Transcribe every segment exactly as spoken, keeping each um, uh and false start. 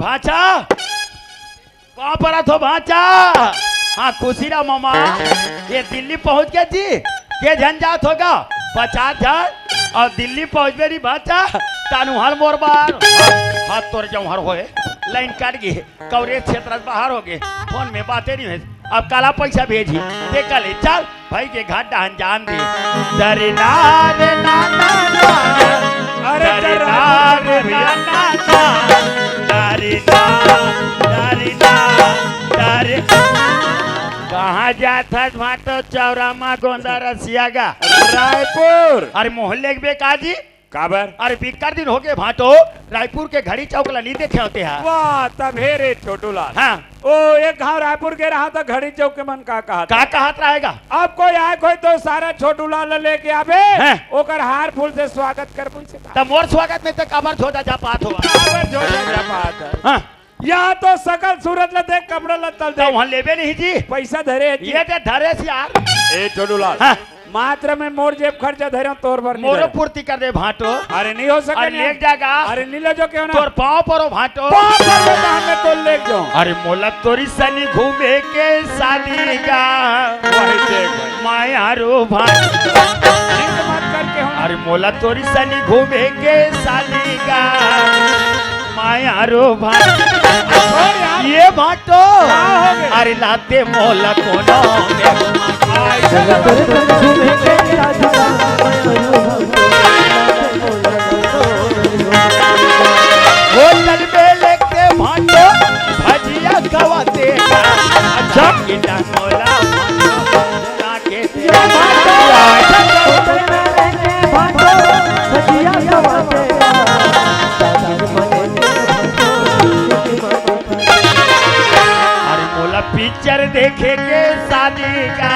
भांचा, पाँव परत हों भांचा। हाँ, खुशी रह ममा। ये दिल्ली पहुंच गे जी, के झन जात होगा? पचास झन। अउ दिल्ली पहुंचबे नी भांचा, तानु हर मोर बार। हाँ, तोर जौहर होए, लाइन कट गे, कवरेज क्षेत्र से बाहर होगे, फोन में बाते नी होए। अब काला पैसा भेजही, ते कले चल भाई के घर डहन जान दे। दरे ना रे ना ना ना। अरे दरे चल ना राजू रे भैया। ना ना ना। दरे ना, दरे ना, दरे। कहाँ जात हस भांटो चौरा मा गोंदा रसिया गा? रायपुर। अरे मोहन लेगबे का जी? काबर? अरे बिक्कट दिन होगे भांटो, रायपुर के घड़ी चौक ला नी देखे होते हा। वाह, तभे रे छोटू लाल। हाँ। ओ, एक घांव रायपुर गे रहा त घड़ी चौक के मन का कहत का कहत रहेगा? अब कोई आए कोई तो सारा छोटू लाल ल लेके आबे, हैं? ओकर हार फूल से स्वागत करबो से कहा। त मोर स्वागत में ते काबर झोझा झपात हो? काबर झोझा झपात है? हाँ। यहाँ तो सकल सूरत ल देख, कपड़ा लत्ता ल त देख। वहाँ लेबे नहीं जी। पैसा धरे है जी। ये दे धरे से यार। ए छोटू लाल। हाँ। मात्र में मोर जेब खर्चा धरे हूँ, तोर बर नहीं मोरो धरे। पूर्ति कर दे भांटो। अरे नहीं हो सके अरे नहीं। लेके जाएगा। अरे नहीं ले जाओ क्यों ना? तोर पाँव परो भांटो। पाँव परो तो हमें तो लेके जाओ। अरे मोला तोरी सनी घूमे के शादी का। वही देख भाई। माया रो भांटो। जिद मत करके हो। अरे मोला तोरी सनी घूमे के शादी का। माया रो भांटो। छोड़ यार। ये भांटो। का हो गए? अरे लाते मोला कोनो में। होटल में लेके भांटो, भजिया खवाते। अच्छा। कि डंगोला भांटो, लागे। अरे मोला पिक्चर देखे के शादी का।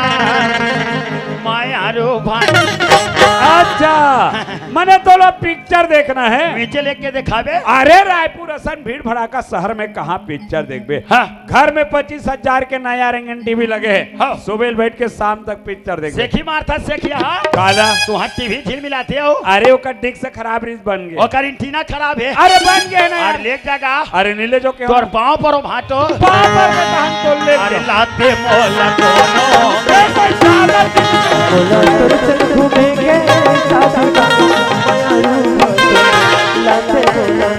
माया रो भाई। अच्छा, मने तोला पिक्चर देखना है? नीचे लेके दिखाबे। अरे रायपुर असन भीड़ भड़ाका शहर में कहाँ पिक्चर देखबे? हाँ। घर में पच्चीस हजार के नया रंगीन टीवी लगे है। हाँ। सुबह ले बैठ के शाम तक पिक्चर देखबे। सेखी मारथा सेखिया, हाँ? काला। तुहां टीवी झिलमिलाथे हो। अरे ओकर डिस्क खराब रिहिस, बन गे। ओकर एंटीना खराब है। अरे बन गे ना यार। अरे ले जगा। अरे नी ले जो के तोर पाँव परो भांटो। पाँव पर में तहन तो ले अरे जो। लाते मोला कोनो। ए भाई साहब। बोलो तुरचन घूमेंगे साथ का। लाते बोलो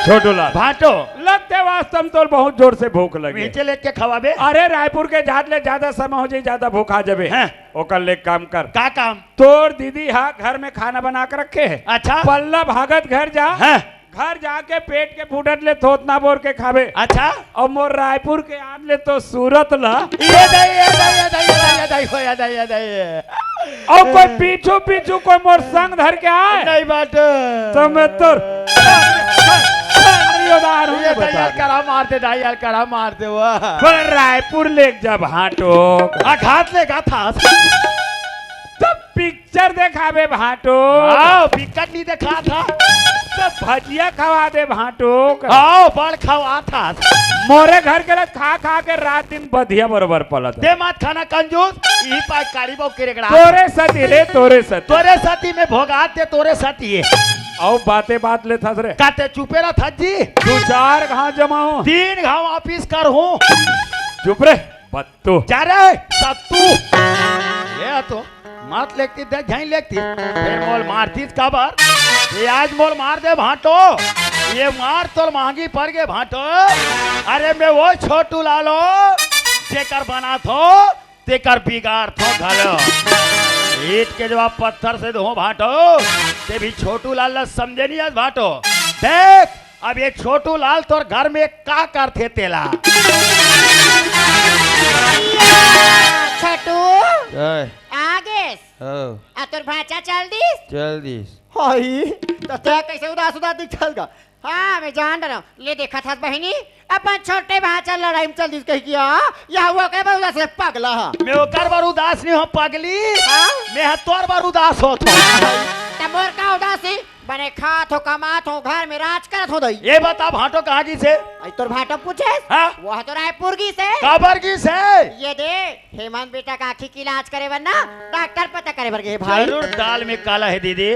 छोटू लाल। भांटो। लगथे वास्तव में तोर बहुत जोर से भूख लगे। नीचे लेके खवाबे। अरे रायपुर के जात ले ज्यादा समय हो जाई, ज्यादा भूख आ जाबे। हैं। ओकर ले काम कर। का काम? तोर दीदी हा घर में खाना बना के रखे है। अच्छा। पल्ला भागत घर जा। हैं। घर जाके पेट के फूटत ले थोथना बोर के खाबे। अच्छा। अउ मोर रायपुर के आत ले तो सूरत ला। ये दाई, ये दाई, ये दाई, ये दाई, ये दाई, हो, ये दाई, ये दाई। अउ कोई पीछू पीछू कोई मोर संग धर के आए। नहीं बात। तो मैं तो ये दाई यार, कड़ा मार दे, दाई यार, कड़ा मार दे, वाह। पर रायपुर ले जा भांटो। आ, घात ले गा था। तो पिक्चर देखाबे भांटो। आओ, पिक्चर नहीं देखा था। तो भजिया खवा दे भांटो। आओ, बड़ खवा था। मोरे घर के लग खा खा के रात दिन बधिया बरोबर पलत। दे मत खाना कंजूस, ई पाई काली बाऊ किरेगड़ा। तोरे सती रे, तोरे सती। तोरे सती में भोगात दे, तोरे सती है। आओ, बाते बात ले था रे। काते चुपे रह था जी। दू चार घाव जमाओ। तीन घाव वापिस कर हूँ। चुप रे। पत्तू। जा रे, सत्तू। ये तो मत लेगती, देख झई लेगती। फेर मोल मारतीस काबर? ये आज मोल मार दे भांटो। ये मार तोल महंगी पड़ गे भांटो। अरे मैं वो छोटू लालो, जेकर बनाथों, तेकर बिगाड़थों घलो। ईंट के जवाब पत्थर से दो भांटो। ते भी छोटू लाल ला समझे नहीं आज भांटो। देख, अब ये छोटू लाल तोर घर में का करथे तेला? छोटू, ए। आ गेस? हो। आ तोर भांचा चल दिस? चल दिस। हई, त तैं कइसे उदास उदास दिखत हस गा? हाँ, मैं जान डरंव। ले देखत हस बहिनी, अपन छोटे भांचा लड़ाई में चल दिस कहिके, हाँ? या वो के बर उदास हे पगला हा? मैं ओकर बर उदास नहीं हों पगली। हाँ? मैं ह तोर बर उदास होथों। त मोर का उदासी? बने खात हों, कमात हों, घर में राज करत हों दई। ये बता भांटो कहाँ गिस हे? अई तोर भांटो पूछेस? हाँ? वो ह तो रायपुर गिस हे। काबर गिस हे? ये दे, हेमंत बेटा का आँखी के इलाज करे बर ना, डॉक्टर पता करे बर गे हे भाई। जरूर दाल में काला हे दीदी।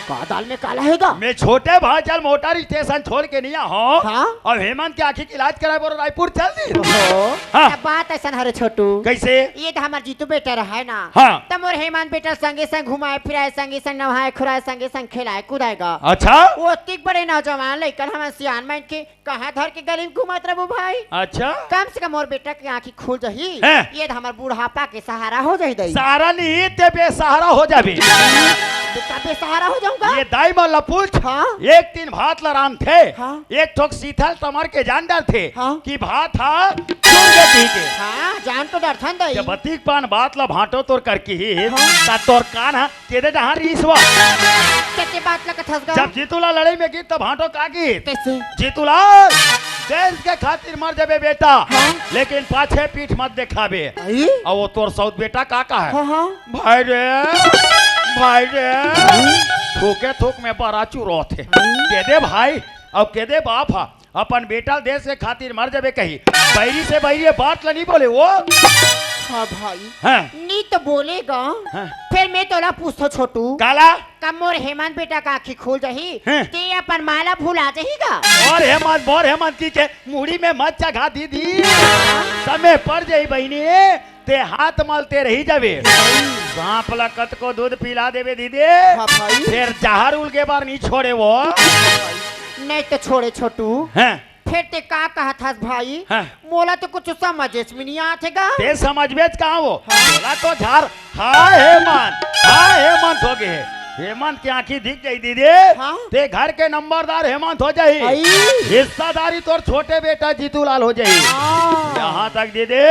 का दाल में काला हे गा? मैं छोटे भांचल मोटर स्टेशन छोड़ के नहीं आहों। हाँ? अब हेमंत के आँखी के इलाज कराए बर रायपुर चल दी। ओहो। हाँ। त बात अइसन हरे छोटू। कइसे? ये त हमर जीतू बेटा रहय ना। हाँ। त मोर हेमंत बेटा संगे संग घुमाए फिराए, संगे संग नहाए खुराए, संगे संग खेलाए कुदाए गा। अच्छा। वो अतिक बड़े नौजवान लइकन हमन सियान मन के कहाँ धर के गली में घुमात रहबो भाई? अच्छा। कम से कम मोर बेटा के आँखी खुल जाही। हैं? ये त हमर बुढ़ापा के सहारा हो जाही दाई। सहारा नहीं, ते बेसहारा हो जाबे। बेटा बेसहारा हो जाहूं गा? ये दाई मन ला पूछ। हाँ। एक दिन भात ला रांधथे, हाँ। एक ठोक सीथल टमर के जान डरथे हाँ। कि भात हा चुन के पी के। हाँ, जान तो डरथन दाई। जब अतिक पान बात ला भांटो तोर कर की ही, हाँ। त तोर कान हा केदे जहाँ रीस वा। कते बात ला कथस गा? जब जीतू लाल लड़ई में गीस त भांटो का गीस? कइसे? जीतू लाल, देश के खातिर मर जाबे बेटा, हाँ। लेकिन पाछे पीठ मत देखाबे। आई? अउ वो तोर सौत बेटा का कहय? हाँ, हाँ। भाई रे, भाई रे, थूके थूक में बरा चुरोथे। केदे भाई, अउ केदे बाप हा, अपन बेटा देश के खातिर मर जाबे कही, बैरी से बैरी ये बात ला नहीं बोले वो। हाँ भाई। हाँ। नहीं तो बोलेगा। हाँ। फिर मैं तोला पूछथों छोटू। काला? का मोर हेमंत बेटा का आँखी खुल जाही? हैं? ते अपन माँ ला भुला जाही गा? अउ हेमंत, मोर हेमंत कहिके मुड़ी में मत चघा दीदी। समय पड़ जाही बहिनी, ते हाथ मलते रही जाबे। सांप ला कतको दूध पिला देबे दीदी। हाँ भाई। फिर जहर उलगे बर नहीं छोड़े वो। नहीं तो छोड़े छोटू। हैं? फिर ते का कहत हस भाई? हाँ। मोला तो कुछ समझेच में नहीं आथे गा। ते समझबेच कहाँ वो? हाँ। मोला तो झार, हाँ हेमंत, हाँ हेमंत हो गए। हेमंत के आँखी दिख जाही दीदी। हाँ। ते घर के नंबरदार हेमंत हो जाही। आई। हिस्सादारी तोर छोटे बेटा जीतू लाल हो जाही। हाँ। यहाँ तक दीदी,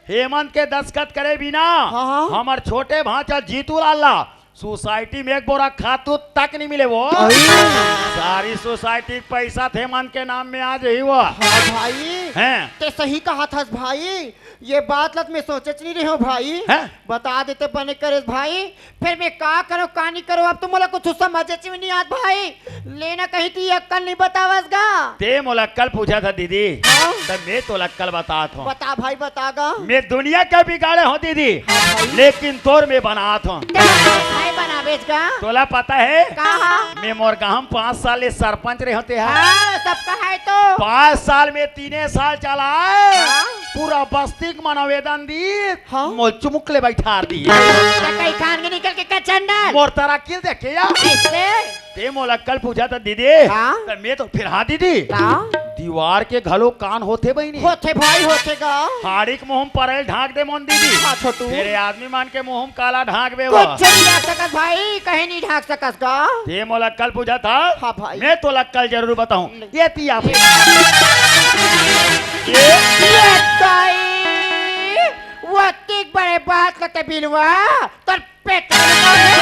हेमंत के दस्तखत करे बिना हाँ, हाँ। हमर छोटे भांचा जीतू लाल ला सोसाइटी में एक बोरा खातू तक नहीं मिले वो। अरे। सारी सोसाइटी के पैसा त हेमंत के नाम में आ जाही वो। हाँ भाई। हैं? ते सही कहत हस भाई, ये बात ला त मैं सोचेच नहीं रहेंव भाई। हैं? बता देते बने करेस भाई, फिर मैं का करों का नहीं करों, अब तो मोला कुछ समझेच में नहीं आत भाई। लेना कहीं थी अक्कल नहीं बतावस गा। ते मोला अक्कल पूछा था दीदी, हाँ? त मैं तोला अक्कल बतात हूँ। बता भाई, बता गा। मैं दुनिया के बिगाड़े हूँ दीदी, हाँ भाई। लेकिन तोर मैं बनात हूँ। ते भाई बनाबेच गा। तोला पता है? का? मैं मोर गाँव पाँच साल ले सरपंच रहे होते हैं। हाँ, सब कहा है तो। पाँच साल में तीने साल चला है। हाँ। पूरा बस्ती के मन आवेदन दी। हाँ। मोल चुमुक ले बैठार दी। त कहीं खान के निकल के का चंडल? मोर तरक्की देखे या? कैसे? ते मोला अक्कल पूछा था दीदी। हाँ? त मैं तो फिर हाँ दीदी। का? दीवार के घलो कान होथे बहिनी। होथे भाई, होथे गा। हाड़ी के मुँह में परैल ढांक दे मोन दीदी। हाँ छोटू। तेरे आदमी मान के मुँह में काला ढांक बे वो। कुछ नहीं ढांक सकस भाई, कहीं नहीं ढांक सकस गा। ते मोला अक्कल पूछा था। हाँ भाई। मैं तोला अक्कल जरूर बताऊँ। नहीं। ये पिया फिर। ये ये दाई, वो अतिक बड़े बात ला ते बिलवा, तोर पेट में मारे।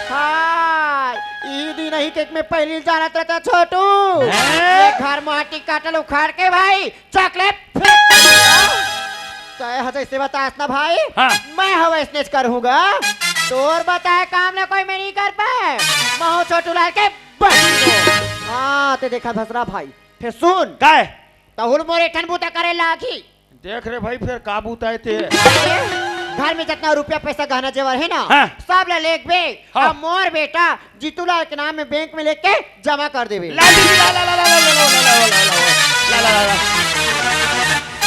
हाय, ई दिन ही के मैं पहली जानत रहता छोटू। हैं? ये घर माटी काटल उखाड़ के भाई, चॉकलेट फेंक दे। तय ह जैसे बतास ना भाई, हाँ। मैं ह वैसने च करहूँ गा। तोर बताए काम ला कोई मैं नहीं कर पाए। मैं हूँ छोटू लाल के बहिनी। हाँ, ते देखा भसरा भाई। फिर सुन। काय? तहुल मोर एक ठन बूता करे लागी। देख रे भाई, फिर का बूता है ते? घर में जितना रुपया पैसा गहना जेवर है ना, हाँ। सब ला लेके बे, हाँ। अब मोर बेटा जीतू लाल के नाम में बैंक में लेके जमा कर देबे। ला दीदी, ला, ला, ला।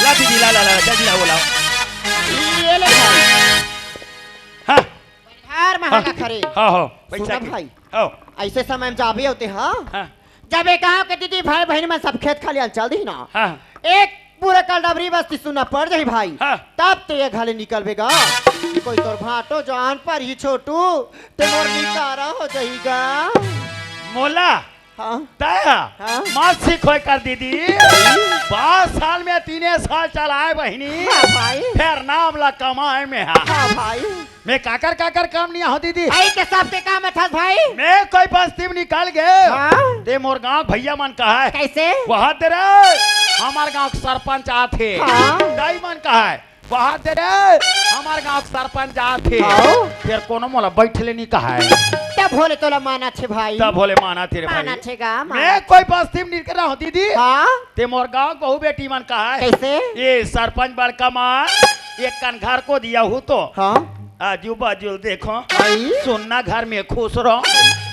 ला दीदी, ला, ला, ला, जल्दी लाओ, लाओ। ये ले भाई। हाँ। हर महंगा हाँ। खरे। हाँ, हाँ, पैसा सुना की। भाई। हाँ। ऐसे समय में जाबे होते, हाँ? हाँ। जब एक गाँव के दीदी भाई बहन मन सब खेत खलियान चल दी ना, हाँ। एक पूरा कल डबरी बस्ती सुना पड़ जाही भाई। हाँ। तब ते ये घले निकलबे गा। कोई तोर भाटो जान पर ही छोटू, ते मोर निकारा हो जाही गा। मोला? हाँ। तय? हाँ। मत सीखोय कर दीदी। पाँच साल में तीने साल चलाए बहिनी। हाँ भाई। फिर नाम ला कमाए में हा। हाँ भाई। मैं काकर काकर काम नहीं हो दीदी। आई के सबके काम अथस भाई। मैं कोई बस्ती में निकल गए। हाँ। ते मोर गाँव भैया मन कहा है। कैसे? वहाँ तेरे हमार गाँव के सरपंच आथे। हाँ। दाई मन कहा है। वहाँ तेरे हमार गाँव के सरपंच आथे। हाँ। फिर कोनो मोला बैठ ले नहीं कहा है। तब भोले तोला माना छे भाई। तब भोले माना तेरे भाई। माना छे गा, माना मैं छे। कोई बस्ती में निकल रहा हूँ दीदी। हाँ। ते मोर गाँव के बहू बेटी मन कहा है। कैसे? ये सरपंच बड़का माँ, एक कन घर को दिया हूँ तो। हाँ। आजू बाजू देखो, आई? सुनना घर में खुश रहो।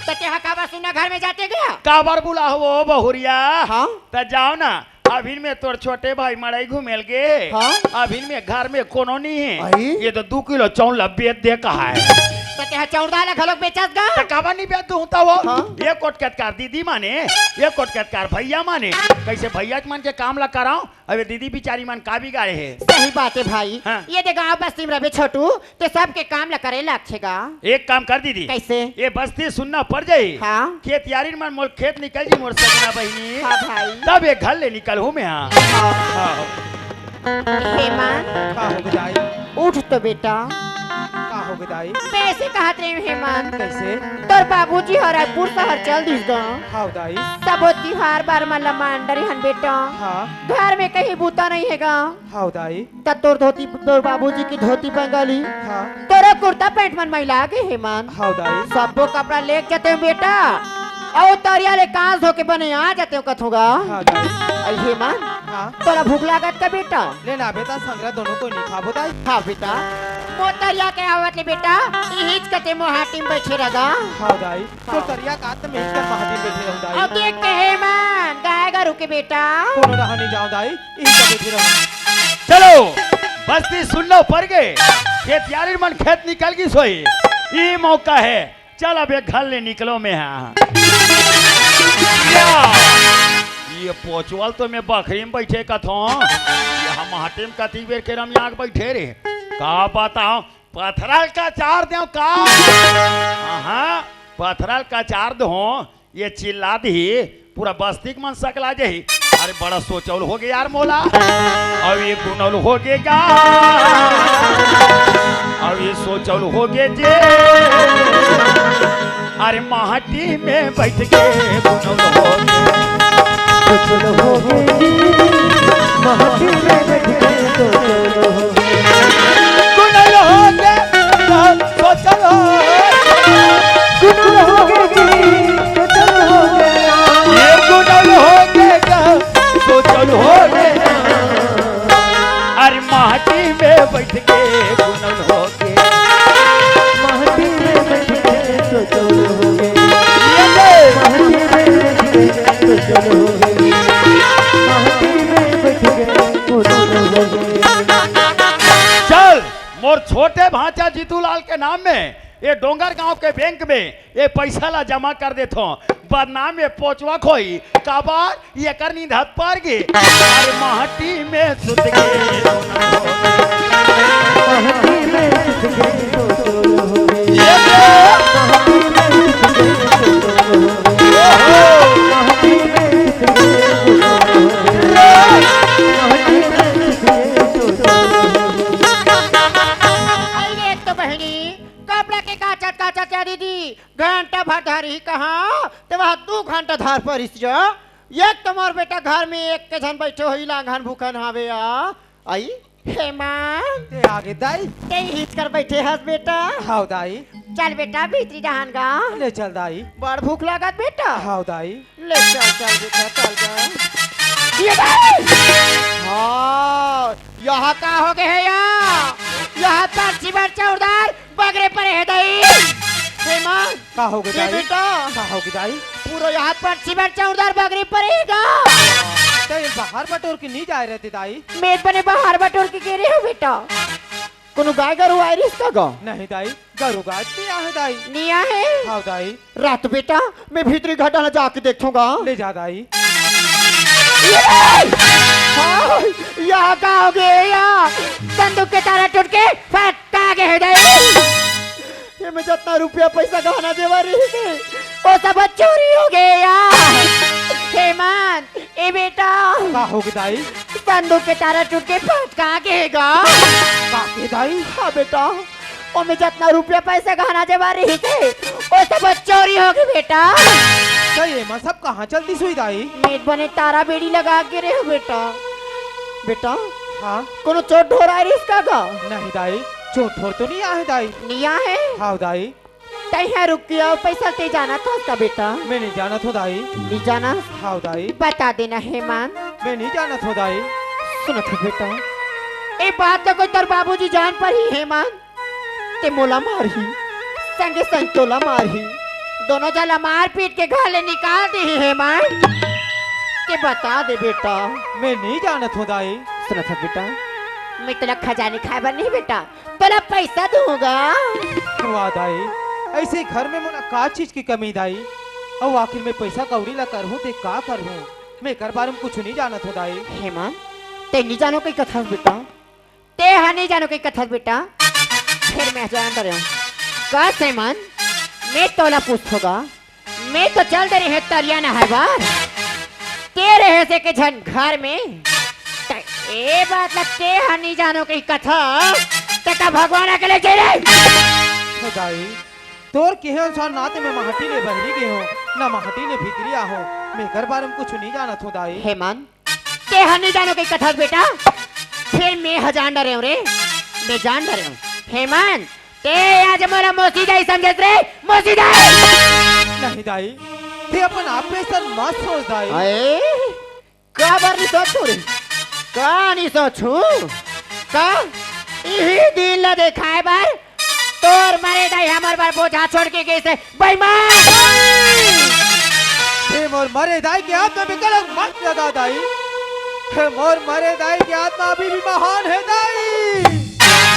त तेहा काबर सुन्ना घर में जाते गा? काबर बुलाहूं ओ बहुरिया? हाँ? त जाव ना, अभिन में तोर छोटे भाई मड़ई घूमेल गे। हाँ? अभिन में घर में कोनो नहीं हे। अई? ये तो दू किलो चौल ला बेच दे कहा हे। त तेहा चौरदा ला घलोक बेचस गा? त काबर नहीं बेच दूं त ओ? हाँ? ये कोटकतकार दीदी माने, ये कोटकतकार भैया माने, कइसे भैया मन के काम ला कराओ? अबे दीदी बिचारी मन का बिगाड़े हे? सही बात हे भाई। हाँ। ये दे गाँव बस्ती में रहिबे छोटू, त सबके काम ला करे लागथे गा। एक काम कर दीदी। कइसे? ये बस्ती सुन्ना पड़ जाही। हाँ। खेतियारिन मन मोर खेत निकल जी मोर सजना बहिनी। हाँ भाई। तब ये घर ले निकलहूं मैं। हाँ। हाँ। हेमंत। का हो गे दाई? उठ तो बेटा। का हो गे दाई? मैं अइसे कहत रहेंव हेमंत। कइसे? तोर बाबूजी ह रायपुर सहर चल दिस गा। हाव दाई। सबो तिहार बार मन ला मान डरे हन बेटा। हाँ। घर में कहीं बूता नहीं हे गा। हाव दाई। त तोर धोती, तोर बाबूजी के धोती बंगाली, हाँ। तोरो कुर्ता पैंट मन मैला गे हेमंत। हाव दाई। सबो कपड़ा लेग जातेंव बेटा, अउ तरिया ले कांस धो के बने आ जातेंव कथों गा। हाँ दाई। अई हेमंत, हाँ। तोला भूख लागत का बेटा? ले ना बेटा, संगरा दोनों कोई नहीं खाबो दाई। हाँ बेटा, मोर तरिया के आवत ले बेटा, इहीच कते मोहाटी में बइठे रह गा। हाव दाई। तो तरिया का त मेज कर महादेव बइठे रहूं दाई। अउ देख के हेमंत, गाय गरू के बेटा। कोनो रहा नहीं जाओ दाई, इही का बइठे रहूं। चलो, बस्ती सुन्ना पड़ गे, खेतियारिन मन खेत निकल गिस होही, ई मौका हे, चल अब ये घर ले निकलो मैं हाँ। या, ये पोचवल तो मैं बखरी में बइठे कथों, ये हम हाटे में कती बेर के रमिया के बइठे रे, का बताओ, पथरा ल कचार देंव का? हाँ, पथरा ल कचार देहूं, ये चिल्ला दिही, पूरा बस्ती के मन सकला जाही। अरे बड़ा सोचौल हो गे यार मोला, अउ ये गुनौल हो गे गा, अउ ये सोचौल हो गे जे, अरे माटी में बइठ के गुनौल हो गे। सोचौल हो गे, माटी में बइठ के सोचौल हो गे। गुनौल हो गे, सोचौल हो गे। गुनौल हो गे जी, सोचौल हो गे। ये गुनौल हो गे, सोचौल हो गे। अरे माटी में बइठ के गुनौल हो गे। माटी में बइठ के सोचौल हो गे। ये ले। माटी में बइठ के सोचौल हो गे। माटी में बइठ के गुनौल हो गे। चल, मोर छोटे भांचा जीतू लाल के नाम में ये डोंगर गांव के बैंक में ये पैसा ला जमा कर देथों। बदनाम ये पोचवा खोई, काबर येकर नींद हत पार गे। अरे माटी में सुत गे। माटी में सुत गे, सोचौल हो गे। ये दे। माटी में सुत गे, सोचौल हो गे। ओहो। माटी में सुत गे, सोचौल हो गे। माटी में सुत गे, सोचौल हो गे। अरे एक तो बहिनी, कपड़ा के काचत काचत या दीदी, घंटा भर धरही कहाँ, ते वहाँ दू घंटा धर परिस जा। एक तो मोर बेटा घर में एक के झन बइठे होही, लांघन भूखन हावे या। अई, हेमंत। ते आगे दाई। ते हिचकर बइठे हस बेटा। हाव दाई। चल बेटा, भीतरी डहान गा। ले चल दाई। बड़ भूख लागत बेटा। हाव दाई। ले चल, चल बेटा, चल गा। ये दाई। हाँ, यहाँ का हो गे हे या? यहाँ पर चिबर चौरदार बगरे परे हे दाई। हेमंत। का हो गे ये दाई? बेटा। का हो गे दाई? पूरा यहाँ पर चिबर चौरदार बगरे परे हे गा। ते बाहर बटोर के नहीं जाए रहिते दाई। मैं बने बाहर बटोर के गे रहेंव बेटा। कोनो गाय गरू आय रिहिस का गा? नहीं दाई, गरू गाय नहीं आहे दाई। नहीं आहे? हाव दाई। रह तो बेटा, मैं भीतरी घर डहन जाके देखथों गा। ले जा दाई। ये रे! हाँ, यहाँ का हो गे या? संदूक के तारा टूट के फटका गे हे दाई। ये में जतना रुपया पैसा गहना जेवर रहिसे, ओ सब चोरी हो गे या। हेमंत, ए बेटा। का हो गे दाई? संदूक के तारा टूट के फटका गे गा। का के दाई? हाँ बेटा, ओमे जतना रुपया पैसा गहना जेवर रहिसे, ओ सब चोरी हो गे बेटा। त एमा सब कहाँ चल दिस होही दाई? मैं बने तारा बेड़ी लगा के रहेंव बेटा। बेटा, हाँ? कोनो चोर ढोर आय रिहिस का गा? नहीं दाई, चोर ढोर तो नहीं आहे दाई। नहीं आहे? हाव दाई। तैं हा रुक के अउ पैसा ते जानत हस का बेटा? मैं नहीं जानत हों दाई। नहीं जानस? हाव दाई। बता देना हेमंत। मैं नहीं जानत हों दाई। सुनत हस बेटा, ए बात ला कोई तोर बाबूजी जान परही हेमंत, ते मोला मारही, संगे संग तोला मारही। दोनों झन ला मार पीट के घर ले निकाल दिही हेमंत। ते बता दे बेटा। मैं नहीं जानत हूँ दाई। सुनत हस बेटा, मैं तोला खजानी खाए बर नहीं बेटा, तोला पैसा दूंगा। वाह दाई, ऐसे घर में मोला का चीज की कमी दाई? अउ आखिर मैं पैसा कौड़ी ला करहूँ ते का करहूँ? मैं एकर बारे में कुछ नहीं जानत हूँ दाई। हेमंत, ते नहीं जानो कही कथस बेटा, ते हा नहीं जानो कही कथस बेटा, फिर मैं जान डरे हूँ। कस हेमंत, मैं तोला पूछथों गा, मैं तो चल दे रहे तरिया नहाए बर, ते रहे से के झन घर में, त ए बात ला ते हा नहीं जानो कही कथस, ते का भगवान अकेले जे रे? हे दाई, तोर केहे अनुसार ना ते मैं महटी ले बहरी गे हूँ, ना महटी ले भीतरी आहो। मैं एकर बारे में कुछ नहीं जानत हूँ दाई। हेमंत, ते ह नहीं जानो कही कथस बेटा, फिर मैं ह जान डरे हूँ रे, मैं जान डरे हूँ। हेमंत, ते आज मोला मौसी दाई समझत रे, मौसी दाई। नहीं दाई, ते अपन आप पे ऐसा मत सोच दाई। अए, काबर नहीं सोचू रे? का नहीं सोचू? का इही दिन ला देखाए बर तोर मरे दाई हमर बर बोझा छोड़ के गइसे बेईमान। हे मोर मरे दाई के आत्मा में कलंक मत लगा दाई। हे मोर मरे दाई के आत्मा अभी भी महान हे दाई।